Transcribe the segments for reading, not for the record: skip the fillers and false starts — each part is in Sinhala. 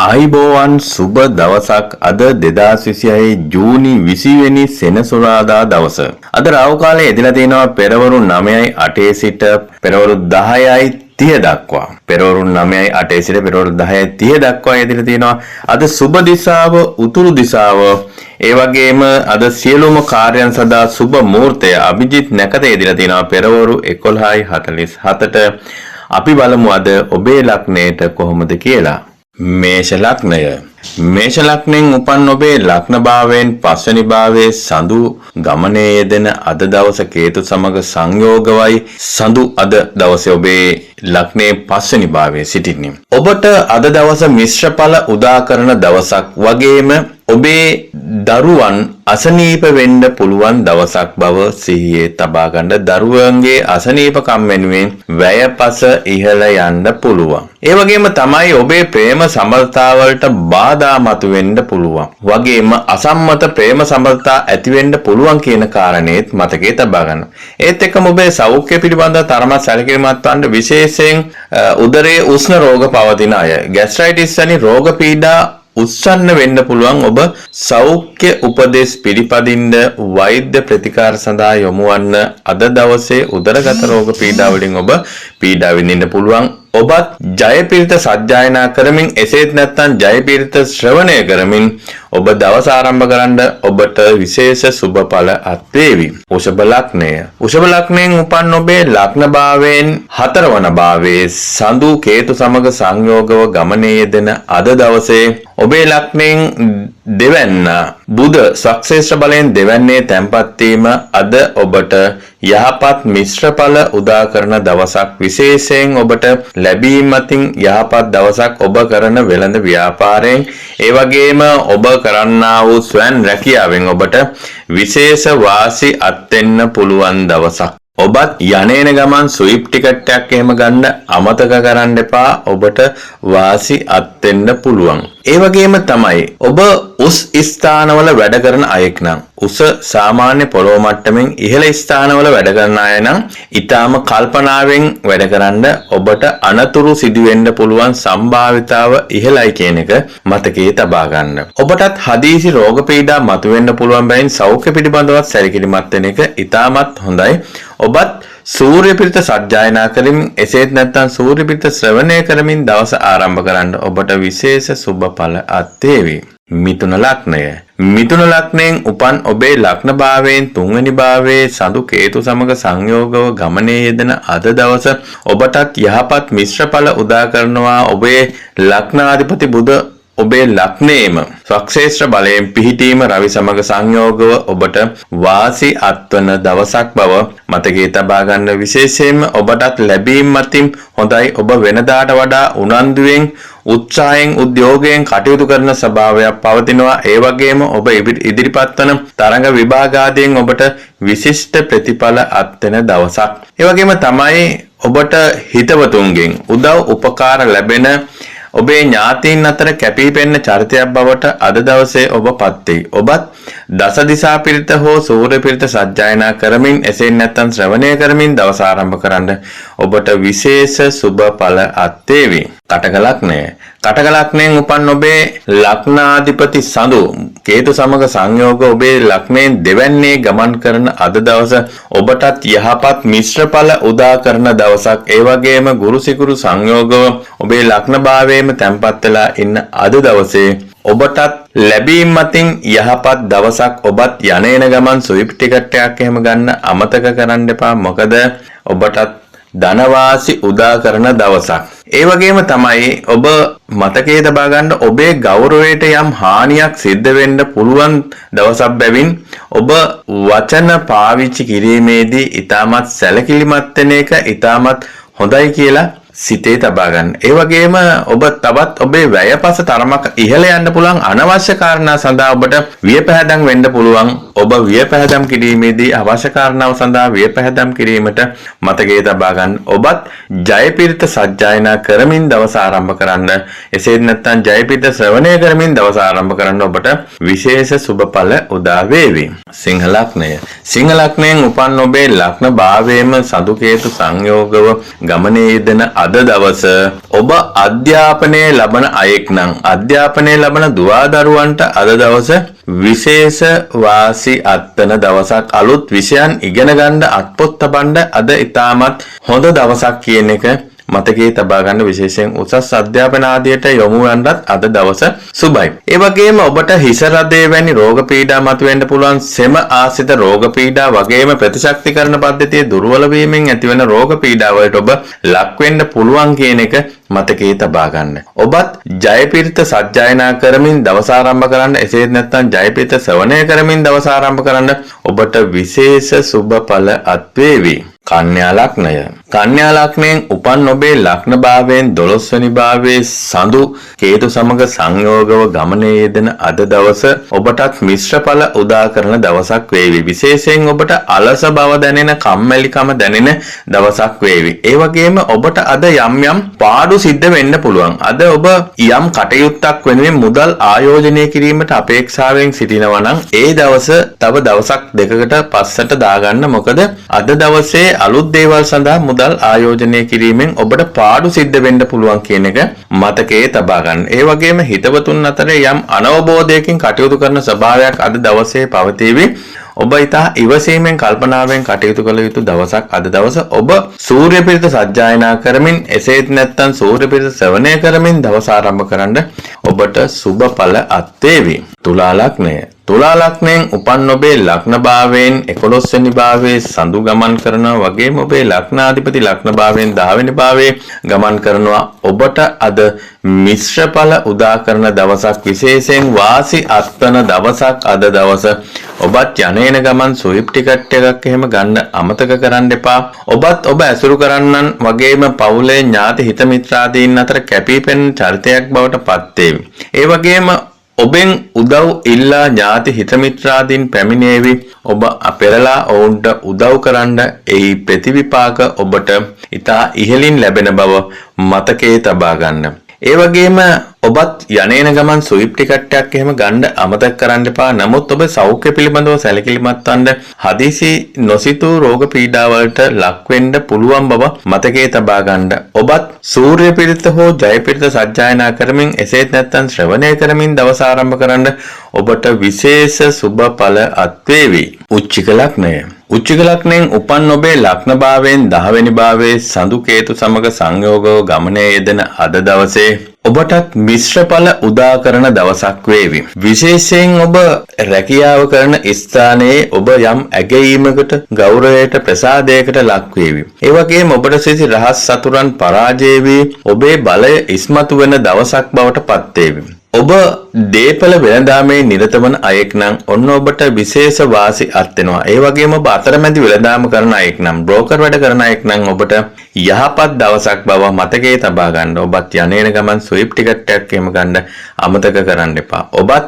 ආයිබෝවන් සුබ දවසක්. අද 2026 ජූනි 20 වෙනි සෙනසුරාදා දවස. අද රාහු කාලයේ යෙදিলা තියෙනවා පෙරවරු 9:08 සිට පෙරවරු 10:30 දක්වා. පෙරවරු 9:08 සිට පෙරවරු 10:30 දක්වා යෙදিলা තියෙනවා. අද සුබ දිශාව උතුරු දිශාව. ඒ වගේම අද සියලුම කාර්යයන් සඳහා සුබ මුහූර්තය අභිජිත් නැකත යෙදিলা තියෙනවා පෙරවරු 11:47ට. අපි බලමු අද ඔබේ ලග්නයට කොහොමද කියලා. මේෂ ලග්නය. මේෂ ලග්නයෙන් උපන් ඔබේ ලග්න භාවයෙන් පස්වෙනි භාවයේ සඳු ගමනේ යෙදෙන අද දවස කේතු සමග සංයෝගවයි. සඳු අද දවසේ ඔබේ ලග්නයේ පස්වෙනි භාවයේ සිටින්නේ. ඔබට අද දවස මිශ්‍ර ඵල උදා කරන දවසක් වගේම ඔබේ දරුවන් අසනීප වෙන්න පුළුවන් දවසක් බව සිහියේ තබා ගන්න. දරුවන්ගේ අසනීපකම් වෙනුවෙන් වැයපස ඉහළ යන්න පුළුවන්. ඒ වගේම තමයි ඔබේ ප්‍රේම සම්බන්ධතාවලට බාධා මතුවෙන්න පුළුවන්. වගේම අසම්මත ප්‍රේම සම්බන්ධතා ඇති වෙන්න පුළුවන් කියන කාරණේත් මතකයේ තබා ගන්න. ඒත් එක්කම ඔබේ සෞඛ්‍ය පිළිබඳව තරමත් සැලකිලිමත් වන්න. විශේෂයෙන් උදරයේ උෂ්ණ රෝග පවතින අය, ગેස්ට්‍රයිටිස් වැනි රෝග පීඩා උත්සන්න වෙන්න පුළුවන්. ඔබ සෞඛ්‍ය උපදෙස් පිළිපදින්න, වෛද්‍ය ප්‍රතිකාර සඳහා යොමු වන්න. අද දවසේ උදරගත රෝග පීඩා වලින් ඔබ පීඩා විඳින්න පුළුවන්. ඔබත් ජයපිරිත සජ්ජායනා කරමින්, එසේත් නැත්නම් ජයපිරිත ශ්‍රවණය කරමින් ඔබ දවස ආරම්භ කරන්න. ඔබට විශේෂ සුබ ඵල අත් වේවි. වෘෂභ ලග්නය. වෘෂභ ලග්නයෙන් උපන් ඔබේ ලග්න භාවයෙන් හතරවන භාවයේ සඳු කේතු සමග සංයෝගව ගමනේ යෙදෙන අද දවසේ ඔබේ ලග්නයෙන් දෙවැන්න බුධ ස්වක්ෂේත්‍ර බලයෙන් දෙවැන්නේ තැන්පත් වීම අද ඔබට යහපත් මිශ්‍ර ඵල උදා කරන දවසක්. විශේෂයෙන් ඔබට ලැබීම අතින් යහපත් දවසක්. ඔබ කරන වෙළඳ ව්‍යාපාරයෙන්, ඒ වගේම ඔබ කරන්නා වූ ස්වයං රැකියාවෙන් ඔබට විශේෂ වාසි අත් වෙන්න පුළුවන් දවසක්. ඔබත් යන එන ගමන් ස්වීප් ටිකට් එකක් එහෙම ගන්න අමතක කරන්න එපා. ඔබට වාසි අත් වෙන්න පුළුවන්. ඒ වගේම තමයි ඔබ උස් ස්ථානවල වැඩ කරන අයෙක් නම්, උස සාමාන්‍ය පොළොව මට්ටමින් ඉහළ ස්ථානවල වැඩ කරන අය නම් ඊටාම කල්පනාවෙන් වැඩ කරන්න. ඔබට අනතුරු සිදු වෙන්න පුළුවන් සම්භාවිතාව ඉහළයි කියන එක මතකයේ තබා ගන්න. ඔබටත් හදිසි රෝග පීඩා මතුවෙන්න පුළුවන් බැවින් සෞඛ්‍ය පිළිබඳවත් සැලකිලිමත් වෙන එක ඉතාමත් හොඳයි. ඔබත් සූර්ය පිරිත සජ්ජායනා කරමින්, එසේත් නැත්නම් සූර්ය පිරිත ශ්‍රවණය කරමින් දවස ආරම්භ කරන්න. ඔබට විශේෂ සුබ ඵල අත් වේවි. මිථුන ලග්නය. මිථුන ලග්නයෙන් උපන් ඔබේ ලග්න භාවයෙන් තුන්වෙනි භාවයේ සඳු කේතු සමග සංයෝගව ගමනේ යෙදෙන අද දවස ඔබටත් යහපත් මිශ්‍ර ඵල උදා කරනවා. ඔබේ ලග්නාධිපති බුධ ඔබේ ලග්නයේම ස්වක්ෂේත්‍ර බලයෙන් පිහිටීම රවි සමග සංයෝගව ඔබට වාසි අත්වන දවසක් බව මතකයේ තබා ගන්න. විශේෂයෙන්ම ඔබටත් ලැබීම් මතින් හොඳයි. ඔබ වෙනදාට වඩා උනන්දුවෙන්, උත්සාහයෙන්, උද්‍යෝගයෙන් කටයුතු කරන ස්වභාවයක් පවතිනවා. ඒ වගේම ඔබ ඉදිරිපත් වන තරඟ විභාගාදීන් ඔබට විශිෂ්ට ප්‍රතිඵල අත්වෙන දවසක්. ඒ වගේම තමයි ඔබට හිතවතුන්ගෙන් උදව් උපකාර ලැබෙන, ඔබේ ඥාතීන් අතර කැපී පෙනෙන චරිතයක් බවට අද දවසේ ඔබ පත් වෙයි. ඔබත් දස දිසා පිරිත හෝ සූර්ය පිරිත සජ්ජායනා කරමින්, එසේ නැත්නම් ශ්‍රවණය කරමින් දවස ආරම්භ කරන්න. ඔබට විශේෂ සුබ ඵල අත් වේවි. කටක ලග්නය. කටක ලග්නයෙන් උපන් ඔබේ ලග්නාධිපති සඳු කේතු සමග සංයෝග ඔබේ ලග්නයෙන් දෙවැන්නේ ගමන් කරන අද දවස ඔබටත් යහපත් මිශ්‍ර ඵල උදා කරන දවසක්. ඒ වගේම ගුරු සිකුරු සංයෝගව ඔබේ ලග්න භාවයේම තැන්පත් වෙලා ඉන්න අද දවසේ ඔබටත් ලැබීම් මතින් යහපත් දවසක්. ඔබත් යන එන ගමන් ස්වීප් ටිකට් එකක් එහෙම ගන්න අමතක කරන්න එපා. මොකද ඔබටත් ධනවාසි උදා කරන දවසක්. ඒ වගේම තමයි ඔබ මතකයේ තබා ගන්න, ඔබේ ගෞරවයට යම් හානියක් සිද්ධ වෙන්න පුළුවන් දවසක් බැවින් ඔබ වචන පාවිච්චි කිරීමේදී ඉතාමත් සැලකිලිමත් වෙන එක ඉතාමත් හොඳයි කියලා සිතේ තබා ගන්න. ඒ වගේම ඔබ තවත් ඔබේ වැයපස තරමක් ඉහළ යන්න පුළුවන්. අනවශ්‍ය කාරණා සඳහා ඔබට වියපැහැදම් වෙන්න පුළුවන්. ඔබ වියපැහැදම් කිරීමේදී අවශ්‍ය කාරණාව සඳහා වියපැහැදම් කිරීමට මතකයේ තබා ගන්න. ඔබත් ජයපිරිත සජ්ජායනා කරමින් දවස ආරම්භ කරන්න. එසේත් නැත්නම් ජයපිරිත ශ්‍රවණය කරමින් දවස ආරම්භ කරන්න ඔබට විශේෂ සුබ ඵල උදා වේවි. සිංහ ලග්නය. සිංහ ලග්නයෙන් උපන් ඔබේ ලග්න භාවයේම සඳු කේතු සංයෝගව ගමනේ යෙදෙන අද දවස ඔබ අධ්‍යාපනය ලබන අයෙක් නම් අධ්‍යාපනය ලබන දුවා දරුවන්ට අද දවස විශේෂ වාසි අත්වන දවසක්. අලුත් විෂයන් ඉගෙන ගන්න අත්පොත් තබන්න අද ඉතාමත් හොඳ දවසක් කියන එක මතකයේ තබා ගන්න. විශේෂයෙන් උසස් අධ්‍යාපන ආදියට යොමු වන්නත් අද දවස සුබයි. ඒ වගේම ඔබට හිස රදේ වැනි රෝග පීඩා මතුවෙන්න පුළුවන්. සෙම ආශ්‍රිත රෝග පීඩා වගේම ප්‍රතිශක්තිකරණ පද්ධතිය දුර්වල වීමෙන් ඇතිවන රෝග පීඩා වලට ඔබ ලක් වෙන්න පුළුවන් කියන එක මතකයේ තබා ගන්න. ඔබත් ජයපිරිත සජ්ජායනා කරමින් දවස ආරම්භ කරන්න. එසේත් නැත්නම් ජයපිරිත ශ්‍රවණය කරමින් දවස ආරම්භ කරන්න ඔබට විශේෂ සුබ ඵල අත් වේවි. කන්‍යා ලග්නය. කන්‍යා ලග්නයෙන් උපන් ඔබේ ලග්න භාවයෙන් 12 වෙනි භාවයේ සඳු කේතු සමග සංයෝගව ගමනේ යෙදෙන අද දවස ඔබටත් මිශ්‍ර ඵල උදා කරන දවසක් වේවි. විශේෂයෙන් ඔබට අලස බව දැනෙන, කම්මැලිකම දැනෙන දවසක් වේවි. ඒ වගේම ඔබට අද යම් යම් පාඩු සිද්ධ වෙන්න පුළුවන්. අද ඔබ යම් කටයුත්තක් වෙනුවෙන් මුදල් ආයෝජනය කිරීමට අපේක්ෂාවෙන් සිටිනවා නම් ඒ දවස තව දවසක් දෙකකට පස්සට දාගන්න. මොකද අද දවසේ අලුත් දේවල් සඳහා මුදල් ආයෝජනය කිරීමෙන් ඔබට පාඩු සිද්ධ වෙන්න පුළුවන් කියන එක මතකයේ තබා ගන්න. ඒ වගේම හිතවතුන් අතර යම් අනවබෝධයකින් කටයුතු කරන ස්වභාවයක් අද දවසේ පවතීවි. ඔබ ඉතා ඉවසීමෙන් කල්පනාවෙන් කටයුතු කළ යුතු දවසක් අද දවස. ඔබ සූර්ය පිරිත සජ්ජායනා කරමින් එසේත් නැත්නම් සූර්ය පිරිත ශ්‍රවණය කරමින් දවස ආරම්භ කරන්න ඔබට සුබ ඵල අත් වේවි. තුලා ලග්නය. තුලා ලග්නයෙන් උපන් ඔබේ ලග්න භාවයෙන් 11 වෙනි භාවයේ සඳු ගමන් කරනවා වගේම ඔබේ ලග්නාධිපති ලග්න භාවයෙන් 10 වෙනි භාවයේ ගමන් කරනවා. ඔබට අද මිශ්‍ර ඵල උදා කරන දවසක්, විශේෂයෙන් වාසි අත්වන දවසක් අද දවස. ඔබත් යන එන ගමන් ස්විප් ටිකට් එකක් එහෙම ගන්න අමතක කරන්න එපා. ඔබත් ඔබ ඇසුරු කරන්නන් වගේම පවුලේ ඥාති හිත මිත්‍රාදීන් අතර කැපී පෙනෙන චරිතයක් බවට පත් වේවි. ඒ වගේම ඔබෙන් උදව් ඉල්ලා ඥාති හිත මිත්‍රාදීන් පැමිණේවි. ඔබ පෙරලා ඔවුන්ට උදව් කරන්න එහි ප්‍රතිවිපාක ඔබට ඉතා ඉහළින් ලැබෙන බව මතකයේ තබා ගන්න. ඒ වගේම ඔබත් යන එන ගමන් ස්විප් ටිකට් එකක් එහෙම ගන්න අමතක කරන්න එපා. නමුත් ඔබ සෞඛ්‍ය පිළිබඳව සැලකිලිමත් වන්න. හදිසි නොසිතූ රෝග පීඩා වලට ලක් වෙන්න පුළුවන් බව මතකයේ තබා ගන්න. ඔබත් සූර්ය පිරිත හෝ ජය පිරිත සජ්ජායනා කරමින් එසේත් නැත්නම් ශ්‍රවණය කරමින් දවස ආරම්භ කරන්න ඔබට විශේෂ සුබ ඵල අත් වේවි. උච්චික ලග්නය. උච්චික ලග්නයෙන් උපන් ඔබේ ලග්න භාවයෙන් 10 වෙනි භාවයේ සඳු කේතු සමග සංයෝගව ගමනේ යෙදෙන අද දවසේ ඔබටත් මිශ්‍ර ඵල උදා කරන දවසක් වේවි. විශේෂයෙන් ඔබ රැකියාව කරන ස්ථානයේ ඔබ යම් ඇගයීමකට, ගෞරවයට, ප්‍රසාදයකට ලක් වේවි. ඒ වගේම ඔබට සිසි රහස් සතුරන් පරාජය වී ඔබේ බලය ඉස්මතු වෙන දවසක් බවට පත් වේවි. ඔබ දේපල වෙළඳාමේ නිරත වන අයෙක් නම් ඔන්න ඔබට විශේෂ වාසි අත් වෙනවා. ඒ වගේම ඔබ අතරමැදි වෙළඳාම කරන අයෙක් නම්, බ්‍රෝකර් වැඩ කරන අයෙක් නම් ඔබට යහපත් දවසක් බව මතකයේ තබා ගන්න. ඔබත් යන එන ගමන් ස්විප් ටිකට් එකක් එහෙම ගන්න අමතක කරන්න එපා. ඔබත්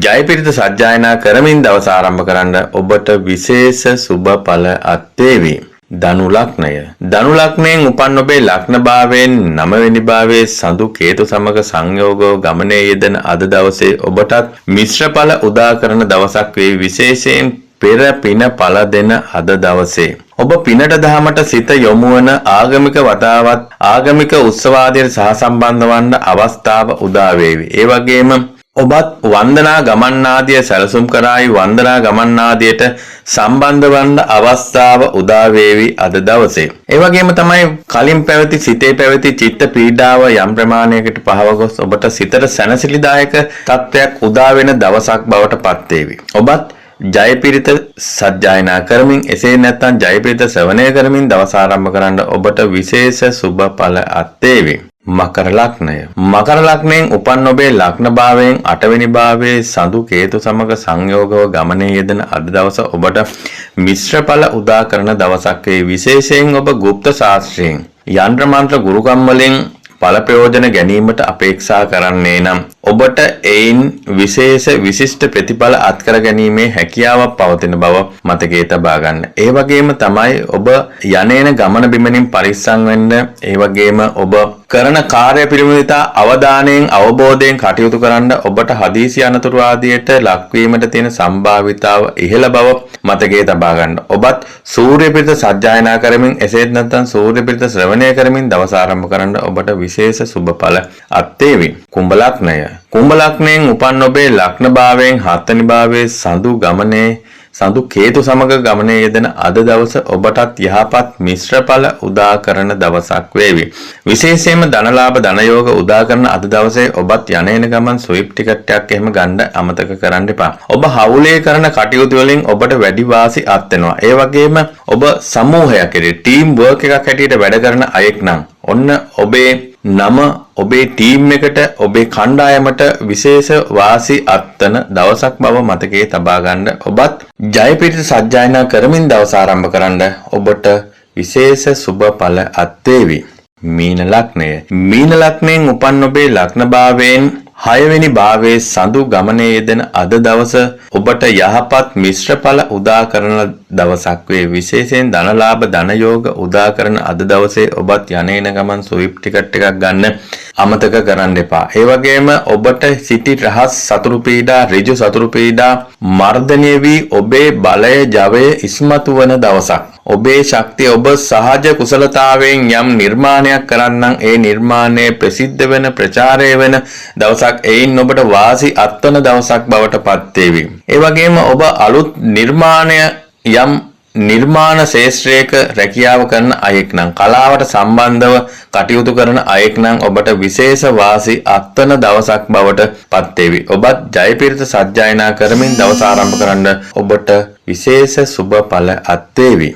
ජයපිරිත සජ්ජායනා කරමින් දවස ආරම්භ කරන්න ඔබට විශේෂ සුබ ඵල අත් වේවි. ධනු ලග්නය. ධනු ලග්නයෙන් උපන් ඔබේ ලග්න භාවයෙන් 9 වෙනි භාවයේ සඳු කේතු සමග සංයෝගව ගමනේ යෙදෙන අද දවසේ ඔබටත් මිශ්‍ර ඵල උදා කරන දවසක් වේ. විශේෂයෙන් පෙර පින ඵල දෙන අද දවසේ ඔබ පිනට දහමට සිත යොමු වන ආගමික වතාවත්, ආගමික උත්සව ආදියට සහසම්බන්ධ වන්න අවස්ථාව උදා වේවි. ඒ වගේම ඔබත් වන්දනා ගමන් ආදිය සැලසුම් කරાવી වන්දනා ගමන් ආදියට සම්බන්ධ වන්න අවස්ථාව උදා වේවි අද දවසේ. ඒ වගේම තමයි කලින් පැවති සිතේ පැවති චිත්ත පීඩාව යම් ප්‍රමාණයකට පහව ගොස් ඔබට සිතට සැනසිලිදායක තත්ත්වයක් උදා වෙන දවසක් බවට පත් වේවි. ඔබත් ජයපිරිත සජ්ජායනා කරමින් එසේ නැත්නම් ජයපිරිත ශ්‍රවණය කරමින් දවස ආරම්භ කරන්න ඔබට විශේෂ සුබ ඵල අත් වේවි. මකර ලග්නය. මකර ලග්නයෙන් උපන් ඔබේ ලග්න භාවයෙන් 8 වෙනි භාවයේ සඳු කේතු සමග සංයෝගව ගමනේ යෙදෙන අද දවස ඔබට මිශ්‍ර ඵල උදා කරන දවසක් වේ. විශේෂයෙන් ඔබ ගුප්ත ශාස්ත්‍රයෙන් යන්ත්‍ර මන්ත්‍ර ගුරුකම් වලින් ඵල ප්‍රයෝජන ගැනීමට අපේක්ෂා කරන්නේ නම් ඔබට එයින් විශේෂ විශිෂ්ට ප්‍රතිඵල අත්කර ගැනීමේ හැකියාවක් පවතින බව මතකයේ තබා ගන්න. ඒ වගේම තමයි ඔබ යන්නේන ගමන බිමනින් පරිස්සම් වෙන්න, ඒ වගේම ඔබ කරන කාර්ය පිළිබඳ ඉතා අවධානයෙන් අවබෝධයෙන් කටයුතු කරන්න. ඔබට හදිසි අනතුරු ආදියට ලක්වීමට තියෙන සම්භාවිතාව ඉහළ බව මතකයේ තබා ගන්න. ඔබත් සූර්ය පිරිත සජ්ජායනා කරමින්, එසේත් නැත්නම් සූර්ය පිරිත ශ්‍රවණය කරමින් දවස ආරම්භ කරන්න. ඔබට විශේෂ සුබ ඵල අත් වේවි. කුම්භ ලග්නය. කුම්භ ලග්නයෙන් උපන් ඔබේ ලග්න භාවයෙන් හත්වෙනි භාවයේ සඳු ගමනේ, සඳු කේතු සමග ගමනේ යෙදෙන අද දවස ඔබටත් යහපත් මිශ්‍ර ඵල උදා කරන දවසක් වේවි. විශේෂයෙන්ම ධනලාභ ධනයෝග උදා කරන අද දවසේ ඔබත් යන එන ගමන් ස්විප් ටිකට් එකක් එහෙම ගන්න අමතක කරන්න එපා. ඔබ හවුලේ කරන කටයුතු වලින් ඔබට වැඩි වාසි අත් වෙනවා. ඒ වගේම ඔබ සමූහයක් හැටියට, ටීම් වර්ක් එකක් හැටියට වැඩ කරන අයෙක් නම්, ඔන්න ඔබේ නම ඔබේ ටීම් එකට, ඔබේ කණ්ඩායමට විශේෂ වාසි අත්වන දවසක් බව මතකයේ තබා ගන්න. ඔබත් ජයපිරිත සජ්ජායනා කරමින් දවස ආරම්භ කරන්න. ඔබට විශේෂ සුබ ඵල අත් වේවි. මීන ලග්නය. මීන ලග්නයෙන් උපන් ඔබේ ලග්න භාවයෙන් හයවෙනි භාවයේ සඳු ගමනේ යෙදෙන අද දවස ඔබට යහපත් මිශ්‍ර ඵල උදා කරන දවසක් වේ. විශේෂයෙන් ධනලාභ ධනයෝග උදා කරන අද දවසේ ඔබත් යන එන ගමන් ස්විප් ටිකට් එකක් ගන්න අමතක කරන්න එපා. ඒ වගේම ඔබට සිටි රහස් සතුරු පීඩා, ඍජු සතුරු පීඩා මර්ධනය වී ඔබේ බලය ජවය ඉස්මතු වන දවසක්. ඔබේ ශක්තිය, ඔබ සහජ කුසලතාවයෙන් යම් නිර්මාණයක් කරන්නම්, ඒ නිර්මාණය ප්‍රසිද්ධ වෙන, ප්‍රචාරය වෙන දවසක්. එයින් ඔබට වාසි අත්වන දවසක් බවට පත් වේවි. ඒ වගේම ඔබ අලුත් නිර්මාණය, යම් නිර්මාණ ක්ෂේත්‍රයක රැකියාව කරන අයෙක් නම්, කලාවට සම්බන්ධව කටයුතු කරන අයෙක් නම්, ඔබට විශේෂ වාසි අත්වන දවසක් බවට පත් වේවි. ඔබත් ජයපිරිත සජ්ජායනා කරමින් දවස ආරම්භ කරන්න. ඔබට විශේෂ සුබ ඵල අත් වේවි.